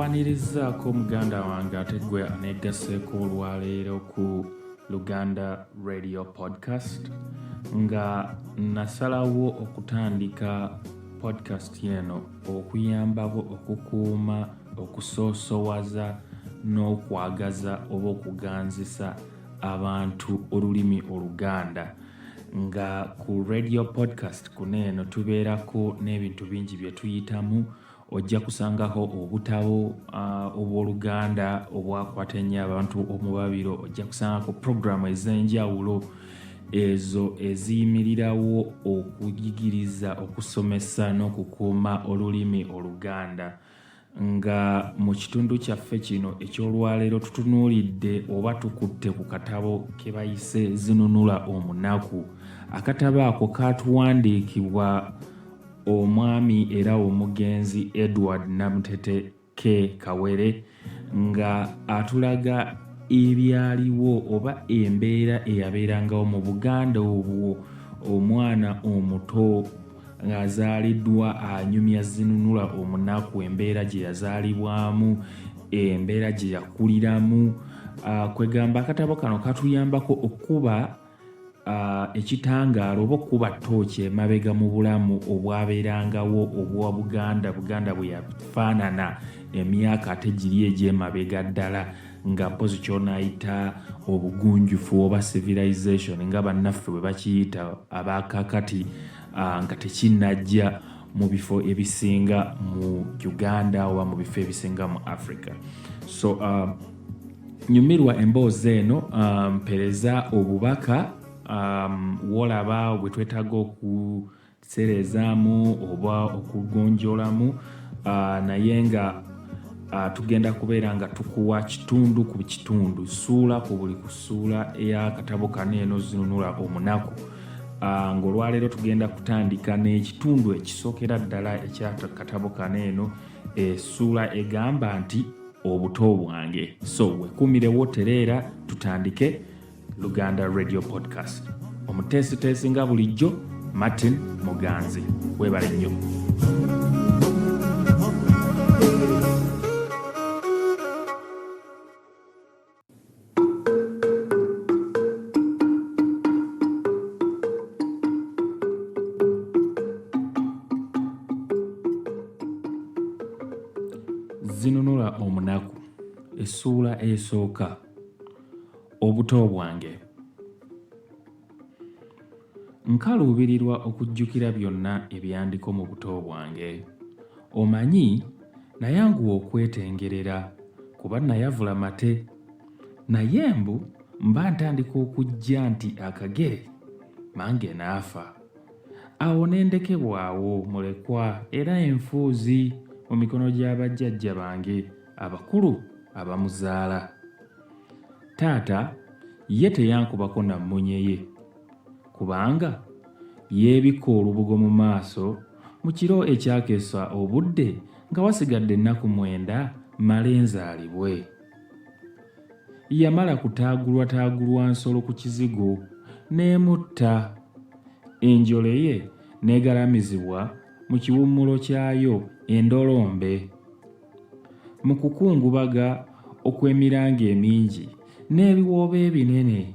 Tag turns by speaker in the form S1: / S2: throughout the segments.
S1: Nkwanirizaako muganda wange ate gwe aneeggaseeko olwaleero ku Luganda Radio Podcast nga nasalawo okutandika podcast eno okuyambako okukuuma, okusoosowaza n'okwagaza oba okuganzisa abantu olulimi Oluganda. Nga ku radio podcast kuno eno tubeerako n'ebintu bingi bye tuyitamu. Ojja kusangako obutabo obw'Oluganda obwakwata ennyo abantu omubabiro. Ojja kusangako puroguramu ez'enjawulo ezo eziyimirirawo okuyigiriza, okusomesa n'okukuuma olulimi Oluganda. Nga mu kitundu kyaffe kino eky'olwaleero tutunuulidde oba tukutte ku katabo ke bayise Zinunula Omunaku. Akatabo ako kaatuwandiikibwa omwami era omugenzi Edward Namutete K. Kawere nga atulaga ebyaliwo oba embeera eyabeerangawo mu Buganda obwo omwana omuto ng'azaaliddwa anyumya Zinunula Omunaku embeera gye yazaalibwamu, embeera gye yakuliramu. Kwegamba akatabo kano katuyambako okuba ekitangaala oba okukuba ttooki emabega mu bulamu obwabeerangawo obwa Buganda, Buganda bwe yafaanana emyaka ate giri egy'emabega ddala nga mpozi ky'onaayita obugunjufu oba civilization nga bannaffe bwe bakiyita abakakati nga tekinnajja mu bifo ebisinga mu Uganda oba mu bifo ebisinga mu Africa. So nyumirwa emboozi eno, mpereza obubaka wolaba bwe twetaaga okusereezaamu oba okugonjolamu, naye nga tugenda kubeera nga tukuwa kitundu ku kitundu, ssuula ku buli ku ssuula ey'akatabo kano eno Zinunula Omunaku. Ng'olwaleero tugenda kutandika n'ekitundu ekisookera ddala eky'akatabo kano eno, essuula egamba nti obuto bwange. So wekuumirewo, tereera, tutandike Luganda Radio Podcast. Omuteesiteesi nga bulijjo Martin Muganzi, webale nnyo. Zinunula Omunaku, essuula esooka. Obuto bwange. Nkaluubirirwa okujjukira byonna ebyandiko mu buto bwange. Omanyi, nayanguwa okwetengerera kuba nayavula mate. Naye mbu mba ntandika okujja nti akagere, mange n'afa. Awo ne ndekebwa awo mulekwa era enfuuzi mu mikono gya bajjajja bange abakulu abamuzaala. Taata ye teyankubako na mmunye ye kubanga yeebikka olubugo mu maaso mu kiro ekyakeesa obudde nga wasigadde ennaku mwenda mmale nzaalibwe. Yamala kutaagulwataagulwa nsolo ku kizigo n'emutta, enjole ye n'egalamizibwa mu kiwummulo kyayo endolombe. Mu kukungubaga okw'emiranga emingi n'ebiwoobe ebinene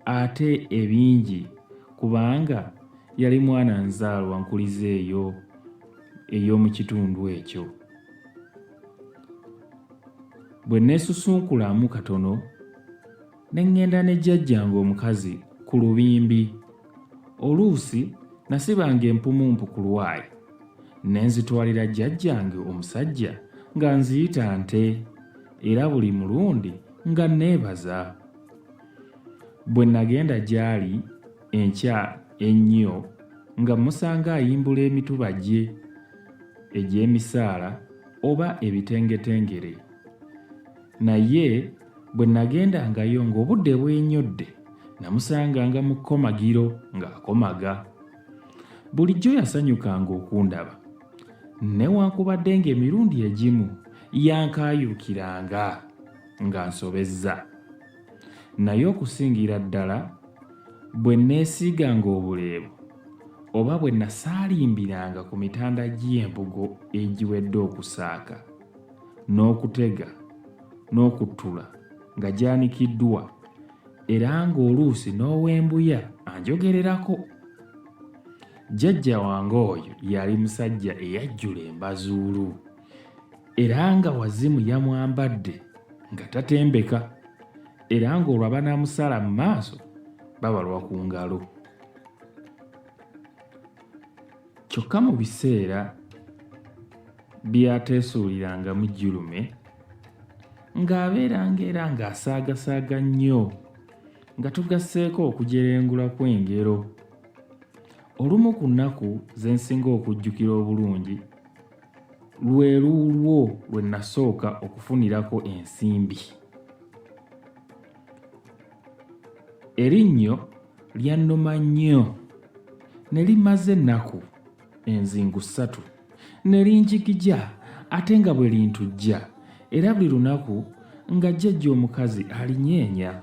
S1: ate ebingi kubanga yali mwana nzaalwa nkulize eyo ey'omu kitundu ekyo. Bwe neesusunkulamu katono ne ŋŋenda ne jjajjange omukazi ku lubimbi. Oluusi nasibanga empumumpu ku lwayi ne nzitwalira jjajjange omusajja nga nziyita nte era buli mulundi nga nneebaza. Bwe nagenda gy'ali enkya ennyo nga mmusanga ayimbula emituba gye egy'emisaala oba ebitengetengere. Naye bwe nagendangayo ng'obudde bwenyodde namusanganga mu kkomagiro ng'akomaga. Bulijjo yasanyukanga okundaba newankubadde ng'emirundi egimu yankaayuukiranga nga nsobezza. Naye okusingira ddala bwe nneesiiganga obuleebo oba bwe nasaalimbiranga ku mitanda gy'embugo egiwedde okusaaka. n'okutega n'okuttula nga gyanikiddwa era ng'oluusi n'ow'embuya anjogererako. Jjajja wange oyo yali musajja eyajjula embazuulu era nga wazimu yamwambadde nga tatembeka era ng'olwo abanaamusala mu maaso babalwa ku ngalo. Kyokka mu biseera by'ateesuulirangamu jjulume ng'abeeranga era ng'asaagasaaga nnyo nga tugasseeko okujerengula kw'engero. Olumu ku nnaku ze nsinga okujjukira obulungi lwe lulwo lwe nasooka okufunirako ensimbi. Erinnyo lyannuma nnyo ne limmaza ennaku enzingu ssatu ne linjigija ate nga bwe lintujja era buli lunaku nga jjajja omukazi alinyeenya.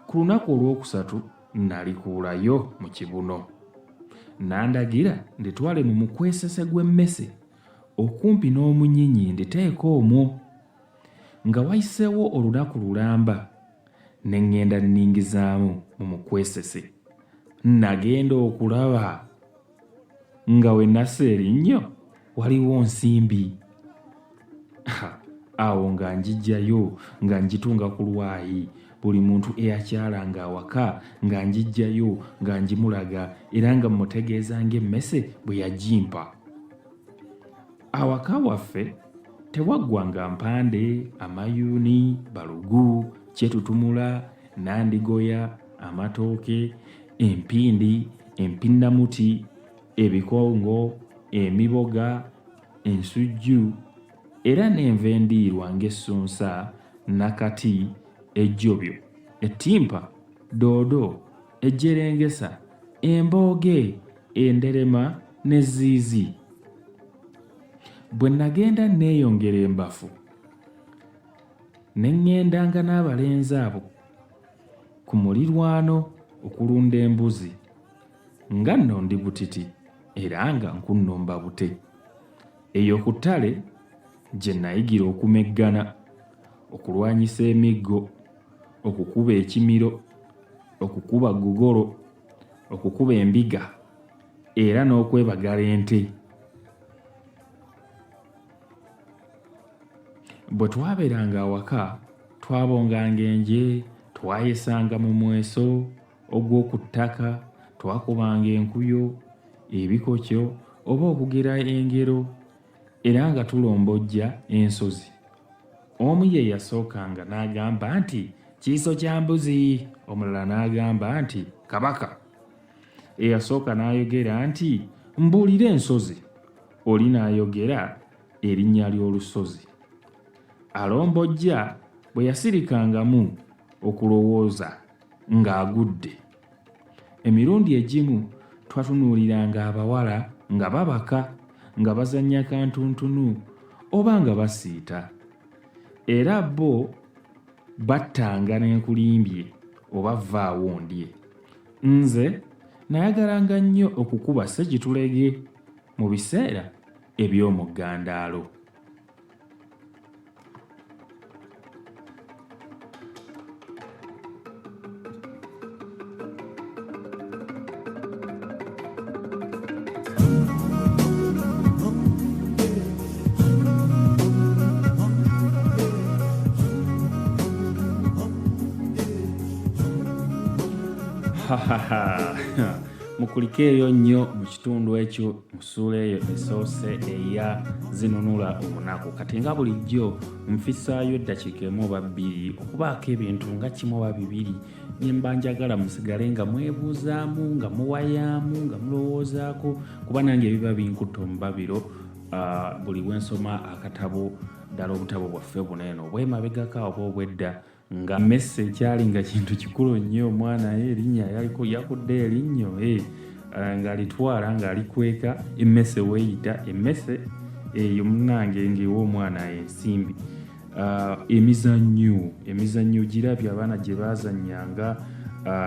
S1: Ku lunaku olwokusatu nalikuulayo mu kibuno. N'andagira nditwale mu mukwesese gw'emmese okumpi n'omunyinyi nditeeke omwo. Nga wayiseewo olunaku lulamba ne ŋŋenda ningizaamu mu mukwesese. Nagenda okulaba nga we nassa erinnyo waliwo nsimbi. Awo nga ngiggyayo nga ngitunga ku lwayi buli muntu eyakyalanga awaka nga ngiggyayo nga ngimulaga era nga mmutegeeza ng'emmese bwe yagimpa. Awaka waffe tewaggwanga mpande, amayuuni, balugu, kyetutumula, nandigoya, amatooke, empindi, empinnamuti, ebikongo, emiboga, ensujju era n'enva endiirwa ng'essunsa, nakati, ejjobyo, ettimpa, doodo, ejjerengesa, embooge, enderema ne zziizi. Bwe nagenda nneeyongera embafu ne ŋŋendanga n'abalenzi abo ku mulirwano okulunda embuzi nga nno ndi butiti era nga nkunnumba bute. Eyo ku ttale gye nayigira okumeggana, okulwanyisa emiggo, okukuba ekimiro, okukuba ggogolo, okukuba embiga era n'okwebagala ente. Bwe twabeeranga awaka twabonganga enje, twayesanga mu mweso ogw'oku ttaka, twakubanga enkuyo, ebikokyo oba okugera engero era nga tulombojja ensozi. Omu ye yasookanga n'agamba nti kiiso kya mbuzi, omulala n'agamba nti kabaka. Eyasooka n'ayogera nti mbuulira ensozi, oli n'ayogera erinnya ly'olusozi. Alombojja bwe yasirikangamu okulowooza ng'agudde. Emirundi egimu twatunuuliranga abawala nga babaka, nga bazannya kantuntunu oba nga basiita. Era bo battanga n'enkulimbye oba vvaawo ndye. Nze nayagalanga nnyo okukuba ssekitulege mu biseera eby'omuggandaalo. Mukulikeeyo nnyo mu kitundu ekyo mu ssuula eyo esoose eya zinunula omunaku. Kati nga bulijjo nfisaayo eddakiika emu oba bbiri okubaako ebintu nga kimu oba bibiri bye mba njagala musigale nga mwebuuzaamu, nga muwayaamu, nga mulowoozaako, kuba nange biba binkutte omubabiro buli bwe nsoma akatabo, ddala obutabo bwaffe buno eno obw'emabegako oba obw'edda. Nga messe kyali nga kintu kikulu nnyo, omwana ye erinnya yaliko yakudde erinnyo ng'alitwala ng'alikweka emmese weeyita emmese eyo munnange ng'ewa omwana ensimbi. Emizannyo emizannyo girabye abaana gye baazannyanga,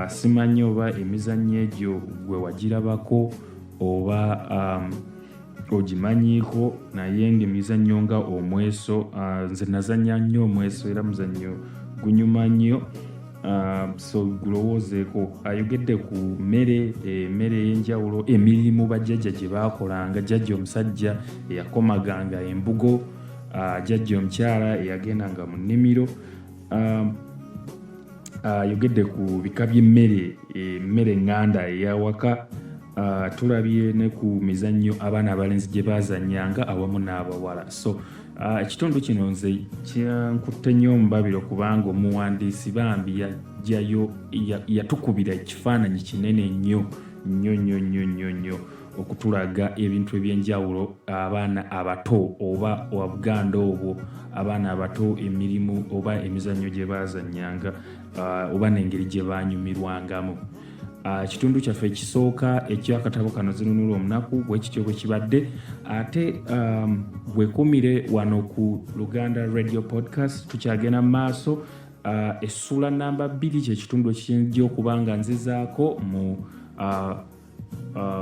S1: simanyi oba emizannyo egyo gwe wagirabako oba ogimanyiiko naye ng'emizannyo nga omweso nze nazannya nnyo omweso era muzannyo gunyuma nnyo. So gulowoozeeko. Ayogedde ku mmere, emmere ey'enjawulo, emirimu bajjajja gye baakolanga, jjajja omusajja eyakomaganga embugo, jjajja omukyala eyagendanga mu nnimiro. Ayogedde ku bika by'emmere, emmere eŋŋanda ey'awaka. Tulabye ne ku mizannyo abaana abalenzi gye baazannyanga awamu n'abawala. So ekitundu kino nze kyankutte nnyo omubabiro kubanga omuwandiisi bambi yajjayo yatukubira ekifaananyi kinene nnyo nnyo nnyo nnyo nnyo nnyo okutulaga ebintu ebyenjawulo abaana abato oba obuganda obwo abaana abato emirimu oba emizannyo gye baazannyanga oba n'engeri gye baanyumirwangamu. Ekitundu kyaffe ekisooka ekyakatabo kano Zinunula Omunaku bwe kityo bwe kibadde. Ate bwekumire wano ku Luganda Radio Podcast, tukyagenda mu maaso. Essuula namba 2 kyekitundu ekijja okuba nga nzizaako mu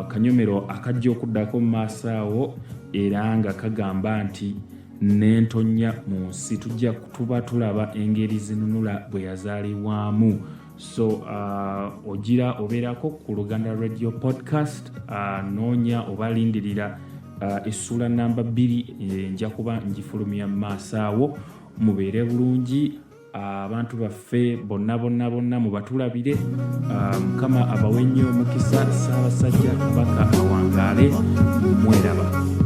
S1: kanyomero akajja okuddako mu maaso awo, era nga kagamba nti n'entonnya mu nsi. Tujja tuba tulaba engeri Zinunula bwe yazaalibwamu. So ogira obeerako ku Luganda Radio Podcast, noonya oba lindirira essuula namba 2, nja kuba ngifulumya mu maaso awo. Mubeere bulungi abantu baffe bonna bonna bonna, mubatulabire. Mukama abawe nnyo omukisa. Ssaabasajja Kabaka awangaale. Mweraba.